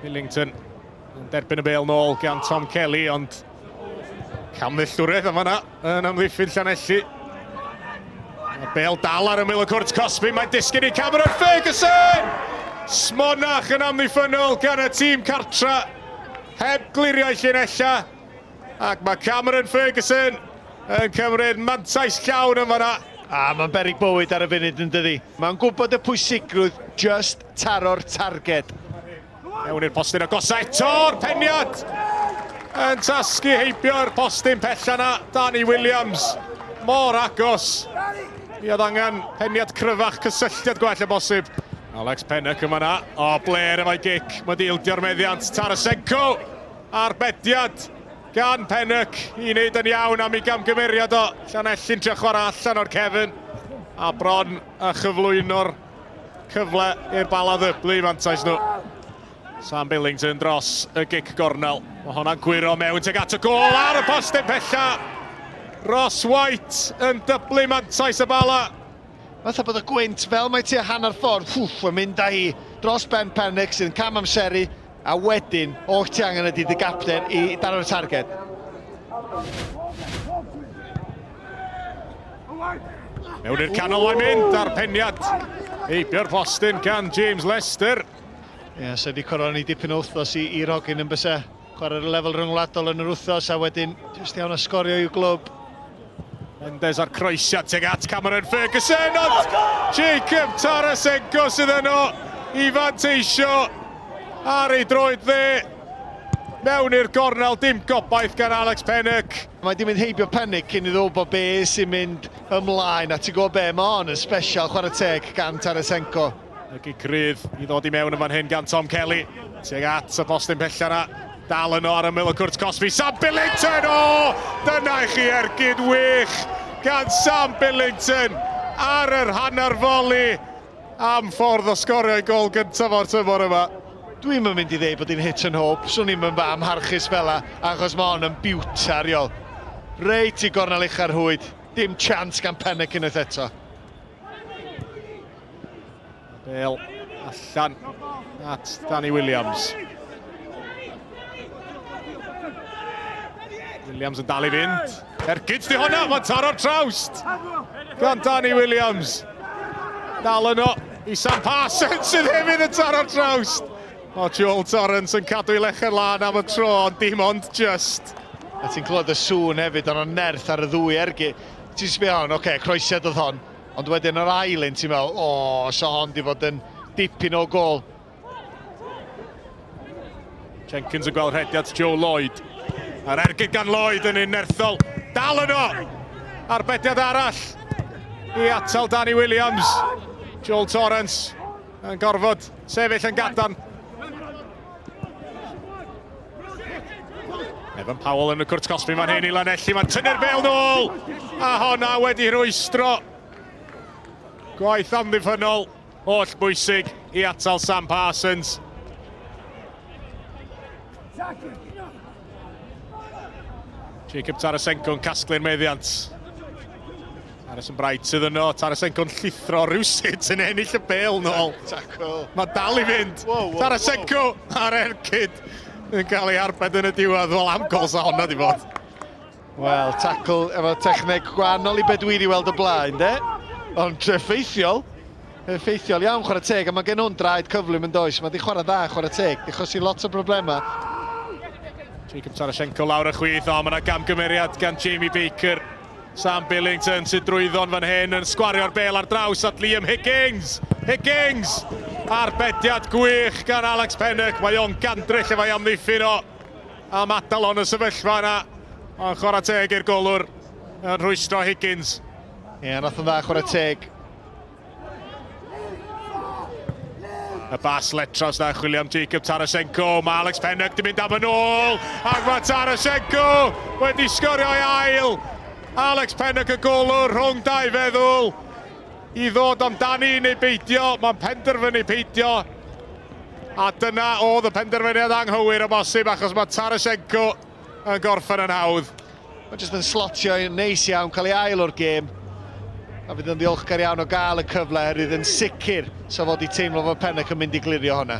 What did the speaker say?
Billington yn derbyn y bêl nôl gan Tom Kelly, ond camddealltwriaeth am fanna yn amddiffyn Llanelli. Mae'r bêl dal ar ymyl y cwrt cosbi, mae'n disgyn i Cameron Ferguson! Smonach yn amddiffynnol gan y tîm cartra, heb glirio'i llinella. Ac mae Cameron Ferguson yn cymryd mantais llawn yn fanna. A mae'n beryg bywyd ar y funud yn dydi. Mae'n gwybod y pwysigrwydd just taro'r targed. Mewn i'r postyn agosa eto'r peniad yn tasgu heibio'r postyn pella na Danny Williams. Mor agos. Mi oedd angen peniad cryfach, cysylltiad gwell y bosib. Alex Pennock yma na. O, Blair efo'i gic. Mae di ildio'r meddiant. Tarasenko Arbediad gan Pennock i wneud yn iawn am ei gamgymeriad o. Llanelli'n trio chwarae allan o'r cefn a bron a chyflwyno'r cyfle i'r Bala ddyblu mantais nhw. Sam Billington dros y gic gornel. Mae hwnna'n gwyro mewn tuag at y gôl ar y postyn pella. Ross White yn dyblu mantais y Bala. Fatha bod y gwynt fel mae tua hanner ffordd, wff, yn mynd â hi dros ben Pennock sydd yn cam amseru. A wedyn, oll ti angen ydy dy gapten i daro'r targed. Mewn i'r canol mae'n mynd a'r peniad. Heibio'r postyn gan James Lester. Ie, yeah, so wedi coroni dipyn o wythnos i'r hogyn yn byse. Chwarae'r lefel rhyngwladol yn yr wythnos a wedyn jyst iawn a sgorio i'w glwb. Mendes a'r croesiad tuag at Cameron Ferguson, ond Jacob Tarasenko sydd yno i fanteisio ar ei droed dde. Mewn i'r gornel, dim gobaith gan Alex Pennock. Mae di mynd heibio Pennock cyn iddo wybod be sy'n mynd ymlaen, a ti'n gwybod be, mae hon yn special chwarae teg gan Tarasenko. Y gic rydd i ddod i mewn yn fan hyn gan Tom Kelly. Tuag at y postyn pella 'na. Dal yno ar ymyl y cwrt cosbi. Sam Billington! O! Dyna i chi ergyd wych gan Sam Billington ar yr hanner foli am ffordd o sgorio ei gol gyntaf o'r tymor yma. Dwi'm yn mynd i ddeud bod hi'n hit and hope, swn i'm yn fy amharchus fela, achos mae hon yn biwta riol. Reit i gornel ucha'r rhwyd, dim chance gan Pennock unwaith eto. Bale allan at Danny Williams. Williams yn dal i fynd. Ergyd di hwnna, mae'n taro'r trawst gan Danny Williams. Dal yno i Sam Parsons sydd hefyd yn taro'r trawst. O, Joel Torrance yn cadw ei lecher lan am y tro, ond dim ond just. A ti'n clywed y sŵn hefyd, ond o'n nerth ar y ddwy ergyd. Ti'n sbio hon, oce, okay, croesiad oedd hon. Ond wedyn yr ail un, ti'n meddwl, o, so hon di fod yn dipyn o gol. Jenkins yn gweld rhediad Joe Lloyd. A'r ergyd gan Lloyd yn un nerthol. Dal yno! Arbediad arall i atal Danny Williams. Joel Torrance yn gorfod sefyll yn gadarn. Evan Powell yn y cwrt cosbi fan hyn i Lanelli, mae'n tynnu'r bel nôl! A honna wedi rhwystro. Gwaith amddiffynnol, holl bwysig i atal Sam Parsons. Jacob Tarasenko yn casglu'r meddiant. Harrison Bright sydd yno, Tarasenko'n llithro rhywsut yn ennill y bêl nôl. Tackle. Mae dal i fynd. Wow, wow, Tarasenko wow. ar ergyd yn cael ei arbed yn y diwedd. Wel, am gol sa honna di fod. Wel, tackle efo techneg gwahanol i be dwi wedi weld o blaen, de? Ond effeithiol. Effeithiol iawn, chwarae teg, a mae gen nhw'n draed cyflym yn does. Mae di chwarae dda, chwarae teg. Di chosi lot o broblemau. Jacob Tarasenko lawr y chwith, o, mae yna gamgymeriad gan Jamie Baker. Sam Billington sydd drwyddo'n fan hyn yn sgwario'r bêl ar draws at Liam Higgins. Higgins! Arbediad gwych gan Alex Pennock. Mae o'n gandryll efo'i amddiffyn o am adael o'n y sefyllfa yna. Ond chwarae teg i'r golwr yn rhwystro Higgins. Ie, yeah, nath o'n dda chwarae teg. Y bas letras na chwilio am Jacob Tarasenko. Mae Alex Pennock di mynd am yn ôl. Ac mae Tarasenko wedi sgorio ei ail. Alex Pennock y golwr rhwng dau feddwl i ddod amdani neu beidio. Mae'n penderfynu peidio. A dyna oedd y penderfyniad anghywir o bosib achos mae Tarasenko yn gorffen yn hawdd. Mae jyst yn slotio yn neis iawn, cael ei ail o'r gêm. A fydd yn ddiolchgar iawn o gael y cyfle, herwydd yn sicr sa fod i teimlo fod Pennock yn mynd i glirio hwnna.